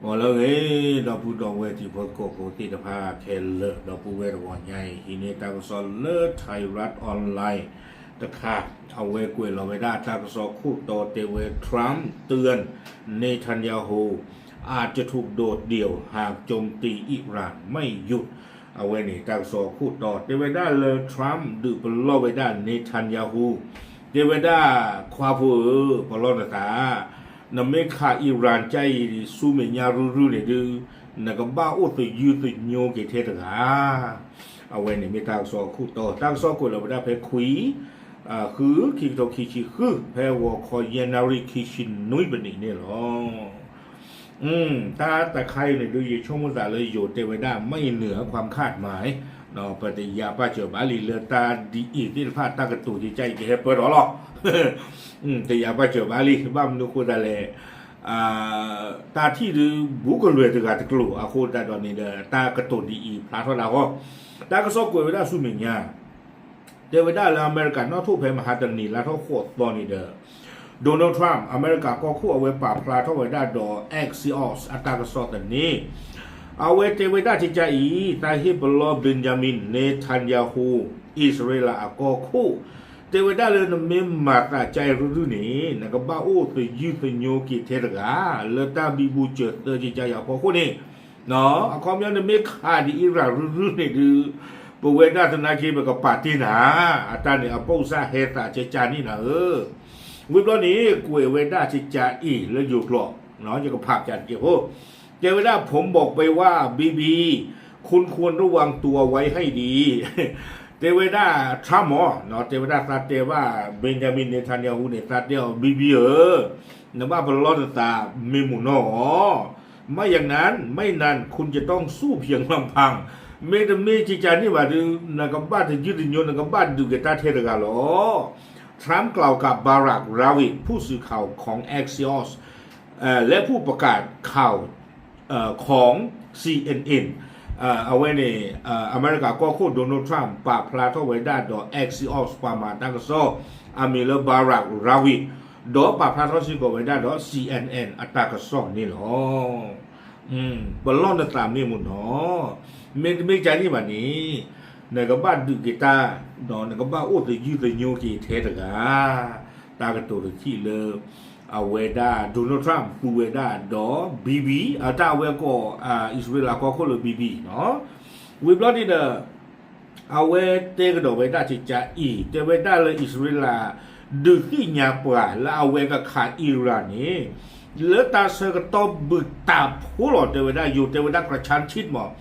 ဂီၤလၢအဂ့ၤ ဒီပုၢ်ဒီဝဲၢ်တံၤဖိသကိးဖိသ့ၣ်တဖၣ်ခဲလၢာ် ဒီပုၢ်ဝဲၢ်တဂီၤညါအံၤ ဟံးန့ၢ်တၢ်ကစီၣ်လၢ Thairath Online တခါ အဝဲကွဲးလီၤဝဲဒၣ်တၢ်ကစီၣ်ခိၣ်တီတဲဝဲ Trump เตือน Netanyahu อาจจะถูกโดดเดี่ยว หากโจมตีอิหร่านไม่หยุด အဝဲန့ၣ် တၢ်ကစီၣ်ခိၣ်တီတဲဝဲဒၣ်လၢ Trump ဒုးပလီၢ်ဝဲဒၣ် Netanyahu တဲဝဲဒၣ် ခွါဖိဧၢ ပလီၢ်နသး နမ့ၢ်ခး Iran ကၠၢအံၤ ဆူမဲာ်ညါရုၢ်ရုၢ်န့ၣ်ဒုး နကဘၣ်အိၣ်သယုၢ်သညိက့ၤထဲတဂၤ အဝဲန့ၣ်မ့ၢ်တၢ်ကစီၣ်ခိၣ်တီ တၢ်ကစီၣ်ကွဲးလီၤဝဲဒၣ်ဖဲခွံ ဃု ခံကထိခံဆံဃု ဖဲဂီၤခီယဲၢ်နၣ်ရံၣ်ခံဆံနွံပနံးန့ၣ်လီၤ. တၢ်တခါအံၤန့ၣ်ဒုး ယဆိကမိၣ်သးလၢယိၤတဲဝဲဒၣ် ไม่เหนือความคาดหมาย ပတယၤပာ်စၢၤဘၣ်လံလၢတၢ်ဒ်အံၤသ့ၣ်တဖၣ်တၢ်ကတိၤကကၢ်အံၤကဟဲပၢၢ်ထီၣ်လီၤ. တယၤပာ်စၢၤဘၣ်လံ ဘၣ်မနုၤဃိသတးလဲၣ် တၢ်ထံၣ်ဒုးဘူးကလွဲၢ်တဂၤတကျိၤအဃိသတးဒီးန့ၣ်ဒီး တၢ်ကတိၤဒ်အံၤဖျါထီၣ်ဒၣ်ဃီ တၢ်ကစီၣ်ကွဲးဝဲဒၣ်ဆူမဲာ်ညါ တဲဝဲဒၣ်လၢအမဲရကၤနီၣ်ထိၣ်ဖဲမဟါတနံၤလါထီၣ်ဃိးသီန့ၣ်ဒီး Donald Trump အမဲရကၤကီၢ်ခိၣ်အဝဲပာ်ဖျါထီၣ်ဝဲဒၣ်ဒီး Axios အတၢ်ကစီၣ်သန့ အဝဲတဲဝဲဒၣ်ကကၢ်အံၤ တၢ်ဟ့ၣ်ပလီၢ် Benjamin Netanyahu အံၣ်စရ့လးအကီၢ်ခိၣ် တဲဝဲဒၣ်လၢနမ့ၢ်မၤသးကၠၢအံၤရုၢ်ရုၢ်န့ၣ် နကဘၣ်အိၣ်သယုၢ်သညိက့ၤထဲတဂၤ လၢတၢ်ဘံဘူစၢၤသၢကကၢ်အံၤအဖီခိၣ်န့ၣ် အခီပညီနမ့ၢ်ခးဒံး Iran ရုၢ်ရုၢ်န့ၣ်ဒုး ပဝဲဒၣ်သနာ်က့ ပကပာ်တ့ၢ်နၤ အတၢ်န့ၣ်အပိၢ်စၢ်ဟဲသးကကၢ်န့ၣ်နၤဧၢ ဝံၤဘျီန့ၣ် ကွဲးဝဲဒၣ်ကကၢ်အံၤလၢယိၤကျိာ် ယကဖးပၠးတက့ၢ်ဖိ တဲဝဲဒၣ် ผมบอกไปว่า บีบี คุณควรระวังตัวไว้ให้ดี တဲဝဲဒၣ် Trump မ့ၢ် တဲဝဲဒၣ်သးတဲဘၣ် Benjamin Netanyahu န့ၣ် သးတဲအီၤ ဘံဘံဧၢ နဘၣ်ပလီၢ်နသးမ့ၢ်မုာ်နီၢ်အီၤ ไม่อย่างนั้น ไม่นั้น คุณจะต้องสู้เพียงลำพัง မ့တမ့ၢ်ကကၢ်န့ၣ်ဘၣ်ဒုး နကဘၣ်သယုၢ်သညိ နကဘၣ်ဒုးက့ၤတၢ်ထဲတဂၤလီၤ Trump กล่าวกับ Barak Ravid ผู้สื่อข่าวของ Axios และผู้ประกาศข่าว ของ ซีเอ็นเอ็น အဝဲန့ၣ် အမဲရကၤကီၢ်ခိၣ် Donald Trump ပာ်ဖျါထီၣ်ဝဲဒၣ်ဒီး Axios ပှၤမၤတၢ်ကစီၣ် အမံၤလၢ Barak Ravid ဒီးပာ်ဖျါထီၣ်စ့ၢ်ကီးဝဲဒၣ်ဒီး စီအန်အန် အတၢ်ကစီၣ်န့ၣ်လီၤ. ပလီၢ်နသးမ့ၢ်မုာ်နီၢ်, မ့တမ့ၢ်ကန့ၣ်ဘၣ်န့ၣ် နကဘၣ်ဒုးက့ၤတၢ်, နကဘၣ်အိၣ်သယုၢ်သညိက့ၤထဲတဂၤ, တၢ်ကတိၤတထံၣ်လၢ အဝဲဒၣ် Donald Trump သူဝဲဒၣ်ဒီး ဘံဘံ အတၢ်အဝဲကိး အံၣ်စရ့လးကီၢ်ခိၣ်လၢ ဘံဘံ နီၤ. ဝံၤဘျီန့ၣ်ဒီး အဝဲတဲကဒီးဝဲဒၣ်ကကအံၤ တဲဝဲဒၣ်လၢအံၣ်စရ့လး ဒုးသ့ၣ်ညါပှၤလၢအဝဲကခးအံရၣ်န့ၣ် လၢတၢ်ဆၢကတီၢ်ဘုၣ်တၢ်ဖိလီၤ တဲဝဲဒၣ် ယိၤတဲဝဲဒၣ် กระชั้นชิด မး.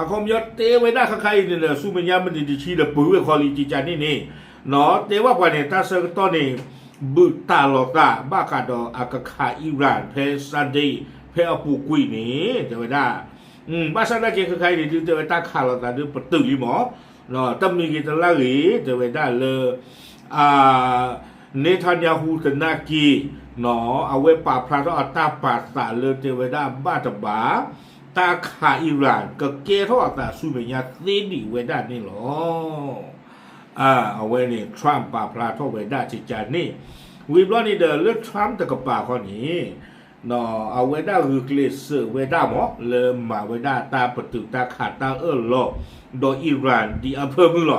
အခီပညီတဲဝဲဒၣ်ခဲခါအံၤန့ၣ်ဒီး ဆူမဲာ်ညါမ့ၢ်နံၤတဆံဒီးပှဲၤဝဲခီလံ ကကန့ၣ်န့ၣ် နီၤ တဲဘၣ်ပှၤန့ၣ် တၢ်ဆၢကတီၢ်န့ၣ် ဘုၣ်တၢ်လီၤသး ဘၣ်ဃးဒီးအကခးအံရၣ် ဖဲ Sunday ဖဲအပူၤကွံာ်န့ၣ် တဲဝဲဒၣ် ဘၣ်ဆၣ်သနာ်က့ ခဲခါအံၤန့ၣ်ဒုး တဲဝဲတၢ်ခးလိာ်သးဒုးပတုာ်လံမး, တမံၤဂ့ၤတလါဂ့ၤ တဲဝဲဒၣ်လၢ Netanyahu သနာ်က့ အဝဲပာ်ဖျါထီၣ်အတၢ်ပာ်သးလၢတဲဝဲဒၣ်ဘၣ်တဘၣ် တၢ်ခးအံရၣ် ကကဲထီၣ်အသးဆူမဲာ်ညါသ့ဒံးဝဲဒၣ်န့ၣ်လီၤ. အဝဲန့ၣ် Trump ပာ်ဖျါထီၣ်ဝဲဒၣ်ကကန့ၣ်, ဝံၤဘျီန့ၣ်ဒီးလၢ Trump တကပၤဃီန့ၣ် အဝဲဒၣ်ဂုာ်ကျဲးစၢးဝဲဒၣ်မး လၢမၤဝဲဒၣ်တၢ်ပတုာ်တၢ်ခးတၢ်အၢၣ်လီၤ ဒီးအံရၣ်ဒ်အဖၢမုၢ်လီ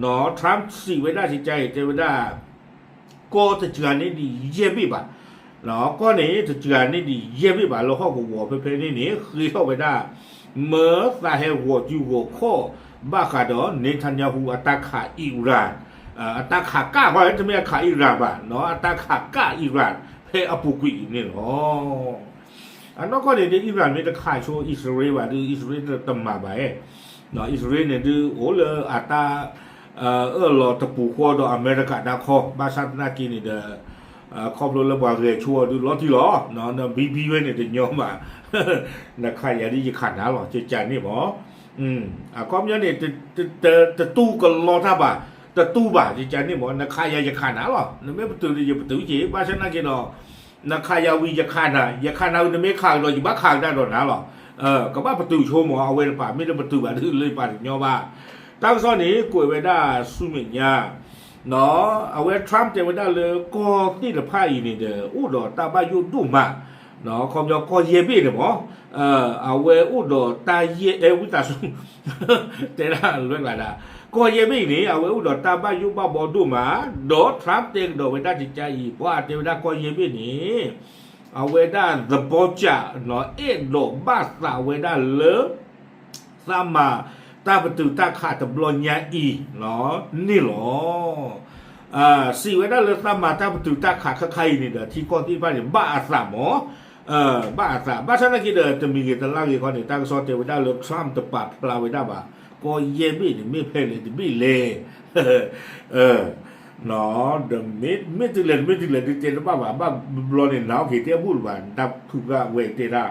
ၤ. Trump စံးဝဲဒၣ်ကကအံၤ တဲဝဲဒၣ် ကီၢ်တစှၤန့ၢ်ဒံးယဲၢ်ဘ့ၣ်ဘၣ်, ကီၢ်န့ၣ် တစှၤန့ၢ်ဒံးယဲၢ်ဘ့ၣ်ဘၣ် လၢဟီၣ်ကဝီၤဖဲဖဲန့ၣ်န့ၣ် ဃ့ထီၣ်ဝဲဒၣ် မၢသးဟဲဂီၤစုဂီၤခီၣ် ဘၣ်ဃးဒီး Netanyahu အတၢ်ခးအံရၣ်, အတၢ်ခးကၢ်ဃီ တမ့ၢ်အခးအံရၣ်ဘၣ်, အတၢ်ခးကၢ်အံရၣ် ဖဲအပူၤကွံာ်အံၤန့ၣ်လီၤ. အနီၢ်ကီၢ်န့ၣ်ဒ်အံရၣ်မ့ၢ်တခးဆိအံၣ်စရ့လးဘၣ်ဒုး အံၣ်စရ့လးတမၤဘၣ်ဧါ. အံၣ်စရ့လးန့ၣ်ဒုး အိၣ်လၢအတၢ် အၢၣ်လီၤတပူၤဃီဒီးအမဲရကၤတၢ်ခီ ဘၣ်ဆၣ်သနာ်က့န့ၣ်ဒီး ခီဖျိလၢပှၤဂဲၤဆိအီၤဒုးလီၤတံၢ်လီၤ, ဘံဘံဝဲန့ၣ်တညီဘၣ်, နခးယၤဒ်ယခးနၤလီၤ ကကန့ၣ်မး. အခီပညီန့ၣ် တတူၢ်ကလီတၢ်ဘၣ်, တတူၢ်ဘၣ် ကကန့ၣ်မး နခးယၤယခးနၤလီၤ, နမ့ၢ်ပတုာ်ဒီးယပတုာ်က့ၤ ဘၣ်ဆၣ်သနာ်က့ဒီး နခးယၤဝံၤယခးနၤ, ယခးနၤဝံၤနမ့ၢ်ခးကဒီး ယဘၣ်ခးကဒါဒီးနၤလီၤ. ကဘၣ်ပတုာ်ဆိမး အဝဲတပၤ မ့ၢ်တပတုာ်ဘၣ်ဒုးလၢယပာ်တညီဘၣ်. တၢ်ကစီၣ်န့ၣ် ကွဲးဝဲဒၣ်ဆူမဲာ်ညါ အဝဲ Trump တဲဝဲဒၣ်လၢကီၢ်သ့ၣ်တဖၣ်အံၤန့ၣ်ဒီး အိၣ်ဒီးတၢ်ဘၣ်ယိၣ်ဒိၣ်မး ခီပညီကီၢ်ယဲၢ်ဘ့ၣ်န့ၣ်မ့ၢ် အဝဲအိၣ်ဒီးတၢ်ယဲၢ် အဲ ဝံသးစူၤ တဲဒၣ်လွဲၢ်ကျါဒၣ် ကီၢ်ယဲၢ်ဘ့ၣ်အံၤန့ၣ် အဝဲအိၣ်ဒီးတၢ်ဘၣ်ယိၣ်ဘၣ်ဘီဒိၣ်မး ဒီး Trump တဲကဒီးဝဲဒၣ်ကကါအံၤ ပှၤတဲဝဲဒၣ်ကီၢ်ယဲၢ်ဘ့ၣ်န့ၣ် အဝဲဒၣ် သဘောကျ နီၤ အဲၣ်ဒိးဘၣ်သးဝဲဒၣ်လၢ သးမၤတၢ်ပတုာ်တၢ်ခးတဘျီညါအံၤ န့ၣ်လီၤ. စံးဝဲဒၣ်လၢသးမၤတၢ်ပတုာ်တၢ်ခးခါခါအံၤန့ၣ်ဒီး ထံကီၢ်သ့ၣ်တဖၣ်န့ၣ် ဘၣ်အသးမး ဘၣ်အသး ဘၣ်ဆၣ်သနာ်က့ဒီး တမံၤဂ့ၤတလါဂ့ၤခီန့ၣ် တၢ်ကစီၣ်တဲဝဲဒၣ်လၢ Trump တပာ်ဖျါဝဲဒၣ်ဘၣ် ကီၢ်ယဲၢ်ဘ့ၣ်န့ၣ် မ့ၢ်ဖဲလဲၣ်တဘ့ၣ်လဲၣ် ဒီးမ့ၢ်တုၤလဲၣ်တမ့ၢ်တုၤလဲၣ်ဒုးတဲတဘၣ်ဘၣ် ဘၣ်ဘျီန့ၣ် နၢ်အီၣ်က့ၤတဲဘူၣ်လၢၤဘၣ် တၢ်ဖုဂၢ်ဝဲတဲဒၣ်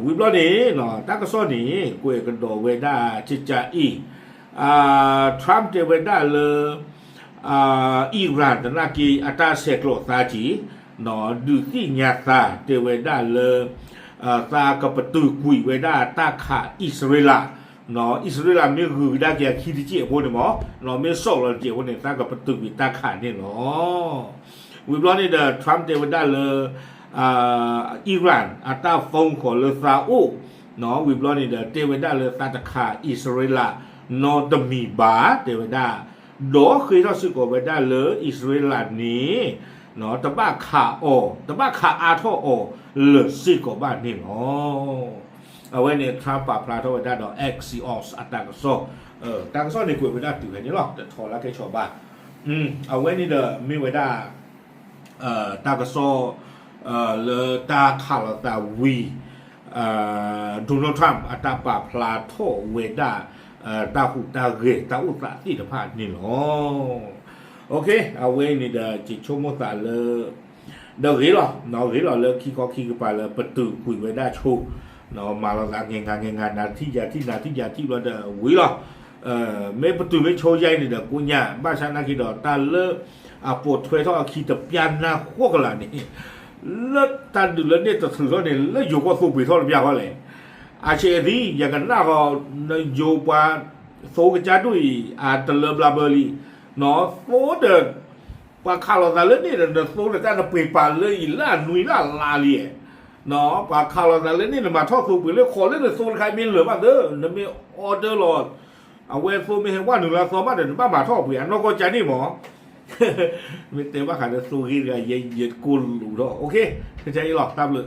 ဝံၤဘျီန့ၣ် တၢ်ကစီၣ်န့ၣ် ကွဲးကဒီးဝဲဒၣ်ကကါအံၤ Trump တဲဝဲဒၣ်လၢ Iran သနာ်က့ အတၢ်ဆဲးကျိးသးက့ၤ ဒုးသ့ၣ်ညါသး တဲဝဲဒၣ်လၢ သးကပတုာ်ကွံာ်ဝဲဒၣ်တၢ်ခးအံၣ်စရ့လး အံၣ်စရ့လးမ့ၢ်ဂုၤကဒါက့ၤအခံတစဲးအဃိန့ၣ်မး မ့ၢ်ဆီၣ်လီၤတစဲးအဃိန့ၣ် သးကပတုာ်ကွံာ်တၢ်ခးန့ၣ်လီၤ. ဝံၤဘျီန့ၣ်ဒီး Trump တဲဝဲဒၣ်လၢ Iran အတၢ် phone ဃီၤလၢသးအိၣ် ဝံၤဘျီန့ၣ်ဒီး တဲဝဲဒၣ်လၢသးတခးအံၣ်စရ့လး နီတမံၤဘၣ် တဲဝဲဒၣ် ဒီးဃ့ထီၣ်စ့ၢ်ကီးဝဲဒၣ်လၢအံၣ်စရ့လးန့ၣ် တဘၣ်ခးအီၤ တဘၣ်ခးအါထီၣ်အီၤလၢာ်စ့ၢ်ကီးဘၣ်န့ၣ်လီၤ. အဝဲန့ၣ် Trump ပာ်ဖျါထီၣ်ဝဲဒၣ်ဒီး Axios အတၢ်ကစီၣ် တၢ်ကစီၣ်န့ၣ်ကွဲးဝဲဒၣ်တုၤဖဲန့ၣ်လီၤ တထီလၢကဲဆီဘၣ် အဝဲန့ၣ်ဒီးမ့ၢ်ဝဲဒၣ် တၢ်ကစီၣ် လၢတၢ်ခးလိာ်သးဝံၤ Donald Trump အတၢ်ပာ်ဖျါထီၣ်ဝဲဒၣ် တၢ်ဟူးတၢ်ဂဲၤတၢ်အိၣ်သးသ့ၣ်တဖၣ်န့ၣ်လီၤ. အဝဲအံၤန့ၣ်ဒီး ယဆိကမိၣ်သးလၢ ဒီးဂ့ၤလီၤ ဂ့ၤလီၤလၢခံခီခံကပၤလၢပတုာ်ကွံာ်ဝဲဒၣ်ဆိ မၤလိာ်သးငဲၤငါငဲၤငါ နၤထံၣ်ယၤထံၣ် နၤထံၣ်ယၤထံၣ်ဘျီဒီးဝံၤလီၤ. မ့ၢ်ပတုာ်မ့ၢ်ဆိယါအံၤန့ၣ်ဒီးကိးညါ ဘၣ်ဆၣ်သနာ်က့ဒီးတၢ်လၢ အပိာ်ထွဲထီၣ်အခံတပျၢ်နၢ်ဃီကလာ်န့ၣ် လၢတၢ်ဒုးလၢန့ၣ်တထုးထီၣ်န့ၣ် လၢယိၤကီၢ်သိပှ့ၤထီၣ်တပျၢ်ဃီလဲၣ်. အဆဲးသံ ယကနၣ်ဃီ နယိၤပှၤသိကစၢ်ဒိၣ်အံၤ အတလၢဘျါဘၢလံ နသိဒီး ပှၤခးလိာ်သးလၢန့ၣ်ဒီး နသိနတၢ်နပှ့ၤပာ်လၢအံၤလၢအနွံလၢအလါလံ ပှၤခးလိာ်သးလၢန့ၣ် နမၤထီၣ်သိပှ့ၤလၢဃီလၢနသိတခါမ့ၢ်လၢာ်ဘၣ်သၢ နမ့ၢ် order လီၤ အဝဲသိမ့ၢ်ဟဲဝဲနုာ်လၢအသီမးဒီး နဘၣ်မၤထီၣ်ပှ့ၤအနီၢ်ကီၢ်ကၢန့ၣ်မး မ့ၢ်တဲဘၣ်ဃးဒီးသိဂ့ၤတဂၤ ယဲယကိးလူၤထီၣ် okay ခဲအံၤလီၤ တၢ်ဘျုး